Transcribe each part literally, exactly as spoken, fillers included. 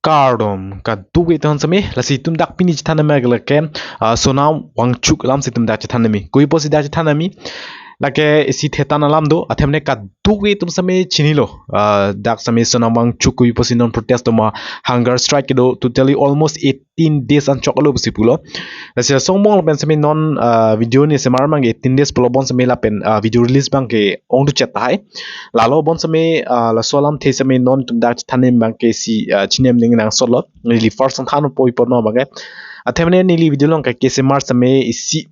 Kardom, kadokave atum seme, lasi itum dak pini chethan nangji ke lake, ah, Sonam Wangchuk alam si itum dak chethan nangji. Koi apotsi dak chethan nangji, lake isi thetan alam do, athema ne kadokave atum seme chinilo. Ah, dak seme Sonam Wangchuk koi apotsi non protest do ma hunger strike kedo totally almost eighteen days anchot lo pusi pulo. Lasi laso angbong lapen seme non, ah, video ne semar abang ke eighteen days pulo, bonseme lapen, ah, video release abang ke ongdung chet tahai. Lalo bonseme, ah, laso alamthe seme non itum dak chethan nangji abang ke isi, ah, chini nangji nangsot lo. Neli first than po ipon no abang ke. Athema ne neli video along ke kesemar seme isi,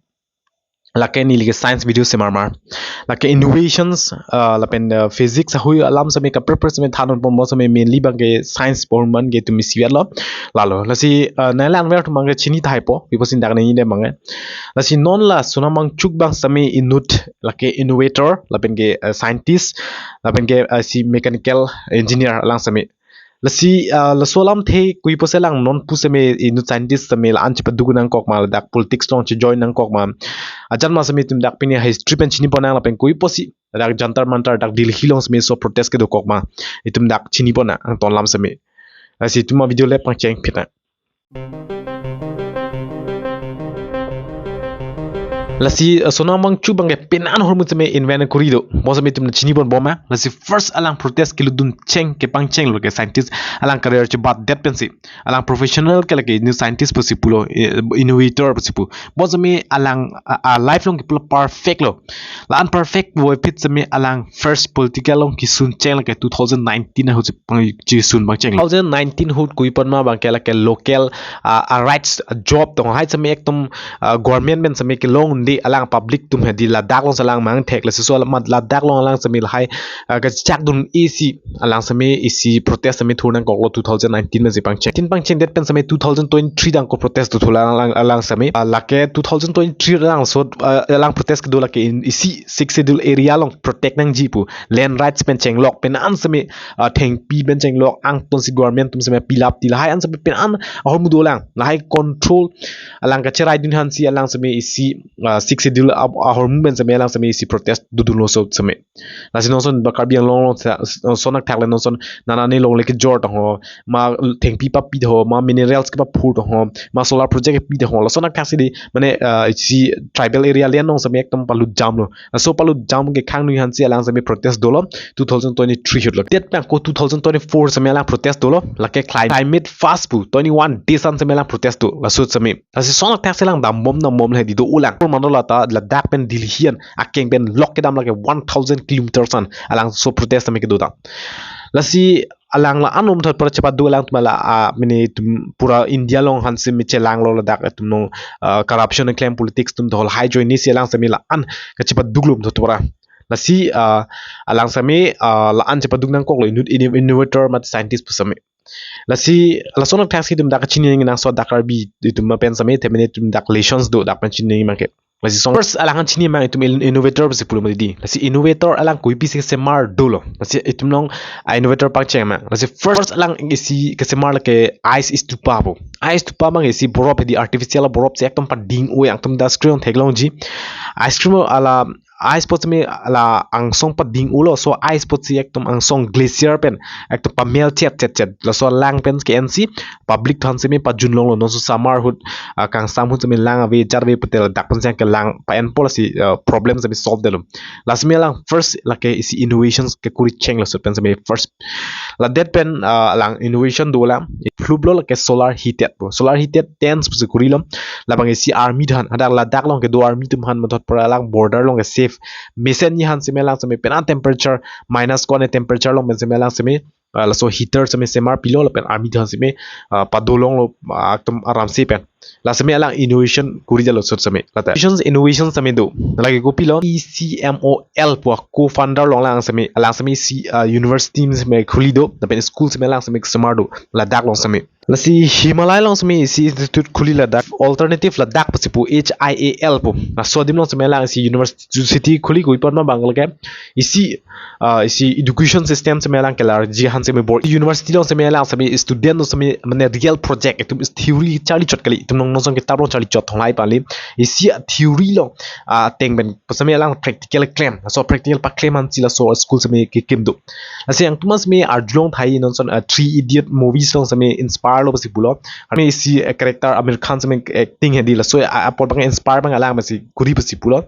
lake neli ke science video semar mar. Lake innovations, ah, lapen, ah, physics ahui alam seme kaprek kaprek seme than ponpo, seme mainly abang ke science porman ke itum isi lo. Lalo, lasi, ah, nanglang ver atum abang ke chini tahai po, koi apotsi dak nangji abang ke. Lasi non la Sonam Wangchuk abang seme inut, lake innovator, lapen ke, ah, scientist, lapen ke, ah, isi mechanical engineer alang seme. Lasi, ah, laso alamthe koi apotsi alang non pu seme inut scientist seme la-an chepaduk nangkok ma, ladak politics along chejoin nangkok ma. Ajat ma seme itum dak pini history pen chini ponnang lapen koi apotsi dak Jantar Mantar dak Delhi along seme laso protest kedokok ma, itum dak chini ponnang angton alam seme. Lasi itum a video le pangcheng phit nang. Lasi, eh, Sonam Wangchuk abang ke penan ahormu seme invent kori do. Bonseme itum chini ponbom ma. Lasi first alang protest kelutdun cheng, kepangcheng lo ke scientist, alang career chebatdet pensi. Alang professional ke lake new scientist pusi pulo, eh, innovator pusi pu. Bonseme alang, ah, ah, life along ke pulo perfect lo. La-an perfect voiphit seme alang first political along kesun cheng lake two thousand nineteen ahut si pangchesun pangcheng. Two thousand nineteen ahut koi apot ma abang ke lake local, ah, ah, rights job tong hai seme ekdom, ah, government pen seme kelong de alang public atum hedi ladak along si alang mangthek, lasi laso alam ladak along alang seme lahai, ah, kachak dun isi alang seme isi protest seme thur nangkok lo two thousand nineteen ma si pangcheng. Tin pangchengdet pen seme two thousand twenty-three dang ko protest do thu alang, alang, alang seme. Ah, lake two thousand twenty-three alang so, ah, alang protest kedo lake in isi Sixth Schedule area along protect nangji pu. Land rights pen chenglok penan seme, ah, thengpi pen chenglok angton si government atum seme pilap ti lahai an seme penan ahormu dolang. Lahai control alang kacherai dun aphan si alang seme isi, ah, Sixth Schedule ah, ahormu pen seme alang seme isi protest dodunlo laso seme. Lasi non ason ba Karbi Anglong along sa, son athak le non ason nana ne longle kejor tong ho, ma thengpi papi tong ho, ma minerals kepaphur tong ho, ma solar project kepi tong ho, lason athak si di, mane, ah, isi tribal area le non seme ekdom palut jam lo. Laso palut jam ke khang nui aphan si alang seme protest dolo two thousand twenty-three ahut lo. Det abang ko two thousand twenty-four seme alang protest dolo, lake cli-, climate fast pu twenty-one days an seme alang protest do, laso seme. Lasi lason athak si alang dambom dambom le di do ulang. Mano lata ladak pen Delhi an akeng pen lok kedam lake one thousand kilometers an alang laso protest seme kedo dam. Lasi alang la-an atum thot para chepaduk alang atum la, ah, mane itum pura India along aphan seme chelang lo ladak atum along, ah, corruption keklem politics atum do lahai ajoine si alang seme la-an kachepaduk lo atum thot para. Lasi, ah, alang seme, ah, la-an chepaduk nangkok lo inut inno-, innovator mate scientist pu seme. Lasi lason athak si itum dak chini nangji nangsot dak Karbi itum ma pen seme, athema ne itum dak lessons do dak pen chini nangji abang ke. Lasi song first alang aphan chini abang itum in-, innovator pusi pulo ma di. Lasi innovator alang koi apotsi kesemar dolo. Lasi itum along, ah, innovator pangcheng abang. Lasi first alang isi kesemar lake ice stupa pu. Ice stupa abang isi borop hedi artificial borop si ekdom pading oi angtum dak screen theklongji. Ice cream ala ice apot seme la angsong pading ulo, laso ice apot si ekdom angsong glacier pen ekdom pamel chet chet chet. Laso alang pen ke-en si public atum seme pajun longlo, non ason summer ahut, ah, kangsam ahut seme lang ave jat ave pute ladak pen si kelang pa-enpo lasi, ah, problem seme solve detlo. La seme alang first lake isi innovations kekori cheng laso pen seme first. La det pen, ah, alang innovation do alang. Phluplo lake solar heated pu. Solar heated tents pusi korilo. Labang isi army atum aphan, hadak ladak along kedo army atum aphan mathot para alang border along ke safe mesenji aphan seme alang seme penan temperature minus ko-an temperature along pen seme alang seme, ah, laso heater seme semar pilo lapen army atum aphan seme, ah, padolonglo, ah, ekdom aram si pen. La seme alang innovation kori jalo laso seme. Lata innovation, innovation seme do. Lake kopilo E C M O L pu co-founder along alang seme, alang seme isi, ah, university seme khuli do, lapen school seme alang seme semar do ladak along seme. Lasi Himalaya along seme isi institute khuli ladak, Alternative Ladakh pusi pu, H I A L pu. Laso adim along seme alang isi university khuli, koi apot ma abang lake isi, ah, isi education system seme alang kelarji aphan seme bor. University along seme alang seme student along seme mane real project, itum theory charli chot kali. Itum along non song ke tap along charli chot thonglai pali. Isi a theory along, ah, ateng pen pu seme alang practical klem. Laso practical paklem ansi laso school seme kekim do. Lasi nangtum seme arjulong thai non son, ah, Three Idiot movies along seme inspire lo pusi pulo. Kami isi, eh, character Aamir Khan seme acting hedi laso, ah, apot abang inspire abang alang masi kuri pusi pulo.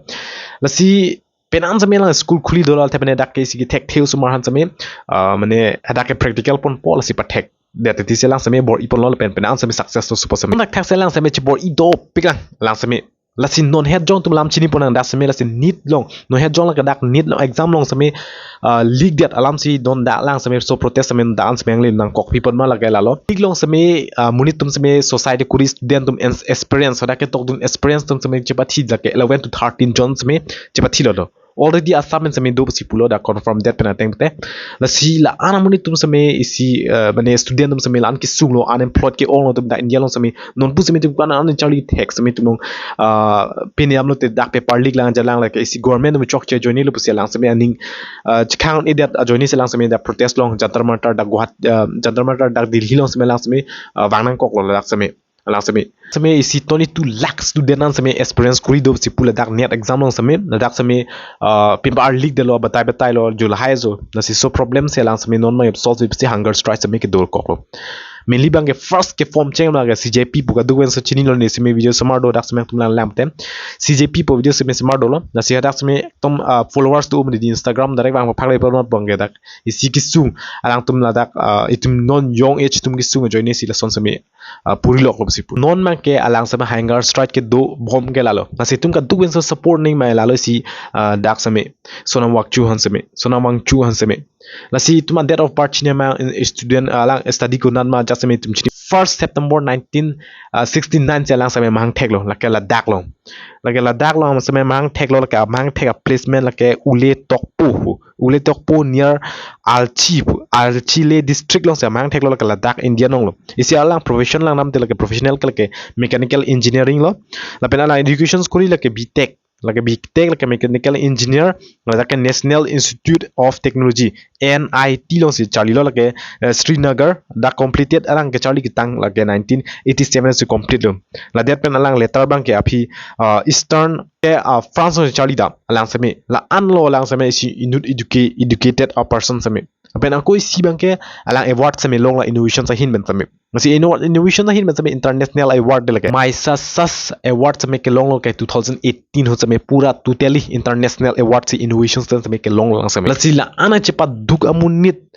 Lasi penang seme alang school khuli dola te pene dak ke isi kethek theu sumar han seme, ah, mane hadak ke practical ponpo lasi pathekdet titi si alang seme bor-i ponlo pen penang seme success lo supo seme. Dak thak si alang seme chibor-i dopik lang alang seme. Lasi non het jong atum alam chini pon nang dak seme lasi NEET along. Non het jong lake dak NEET along exam along seme, ah, leak det alam si don dak alang seme so protest seme dak an seme angli nangkok pi pon ma lake lalo. Leak along seme, ah, monit atum seme society kuri student atum ens-, experience, hadak ketokdun experience atum seme chepathi lake eleven to thirteen jon seme chepathi lo do. Already Assam pen seme do pusi pulo dak confirm det pen ateng te. Lasi la-an amonit atum seme isi, eh, mane student atum seme la-an kesung lo, unemployed ke-ong lo atum dak India along seme non pu seme atum kan an charli thek seme atum along, ah, pini amlo te dak paper leak lang jalang lake isi government atum chokche ajoine lo pusi alang seme aning, ah, chikhang edet ajoine si alang seme dak protest along Jantar Mantar dak Guwahati, ah, Jantar Mantar dak Delhi along seme alang seme, ah, vang nangkok lo dak seme. Alang seme. Seme isi twenty-two lakh student an seme experience kuri do si pu ladak NEET exam along seme. Ladak seme, ah, paper leak detlo batai batai lo jo lahai jo. Lasi so problem si alang seme non ma solve si hunger strike seme kedo kok lo. Mainly abang ke first ke form cheng abang ke C J P pu kaduk pen so chini lo ne seme video semar do dak seme atum lang lam tem. C J P pu video seme semar dolo. Lasi hadak seme atum, ah, followers atum di Instagram direct abang phak le abang ke dak isi kesung alang atum ladak, ah, itum non young age atum kesung ajoine si lason seme, ah, puri lok lo si pu. Non abang ke alang seme hunger strike kedo bom ke lalo. Lasi itum kaduk pen so support ning ma lalo si, ah, dak seme Sonam Wangchuk han seme, Sonam Wangchuk han seme. Lasi itum a date of birth chini ma in student, ah, alang study konat ma ajat seme itum chini. First September nineteen, ah, sixty-nine si alang seme mahang thek lo, lake ladak lo. Lake ladak lo seme mahang thek lo, lake mahang thek a placement lake Ule Tokpo. Ule Tokpo near Alchi, Alchi le district along si mahang thek lo lake ladak India along lo. Isi alang profession lang nam te lake professional ke lake mechanical engineering lo. Lapen alang education kuri lake B Tech. Lake B Tech lake mechanical engineer, lake National Institute of Technology, N I T along si charli lo lake, eh, Srinagar, dak completed alang ke charli ketang lake nineteen eighty-seven si complete lo. Ladet pen alang later abang ke aphi, ah, Eastern ke, ah, France along si charli dam alang seme. La-an lo alang seme isi inut educa-, educated a person seme. Lapen ako isi abang ke alang award seme long la innovation ahin pen seme. Lasi inno-, innovation ahin pen seme international award de lake. Magsaysay Award seme kelong lo ke two thousand eighteen ho seme pura totally international award si innovation seme kelong lo lang seme. Lasi la-an chepaduk amonit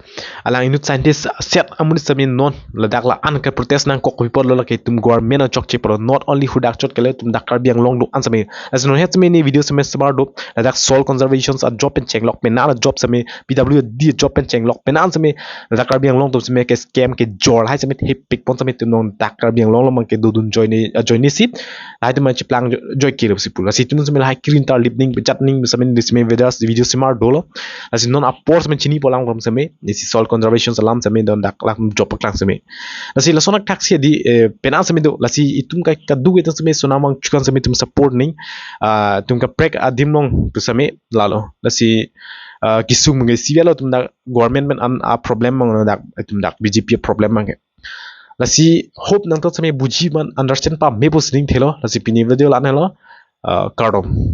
alang inut scientist set amonit seme non ladak la-an ke protest nangkok pi pon lo lake itum government achokche pon lo, not only hadak chot ke le itum dak Karbi Anglong do-an seme. Lasi non het seme ne video seme semar do ladak soil conservation a job pen chenglok penang a job seme P W D job pen chenglok penang seme ladak Karbi Anglong atum seme ke scam kejor lahai seme thepik pon seme itum non dak Karbi Anglong along abang ke dodun ajoine, ajoine si lahai atum chiplang jo-, joi kilo si pu. Lasi itum seme lahai kirin tarlip ning pejat ning seme di seme video, video semar dolo. Lasi non apor seme chini pu alang rom seme isi soil conservation alam seme don dak lak job paklang seme. Lasi lason athak si di, eh, penang seme do. Lasi itum ka kaduk itum seme Sonam Wangchuk an seme itum support ning, ah, itum kaprek adim along pu seme lalo. Lasi, ah, kesung mengesi lo itum dak government pen an a problem abang dak itum dak B J P problem abang ke. Lasi hope nangtum seme buji man understand pame pusi ning thelo. Lasi pini video la-an lo, ah, kardom.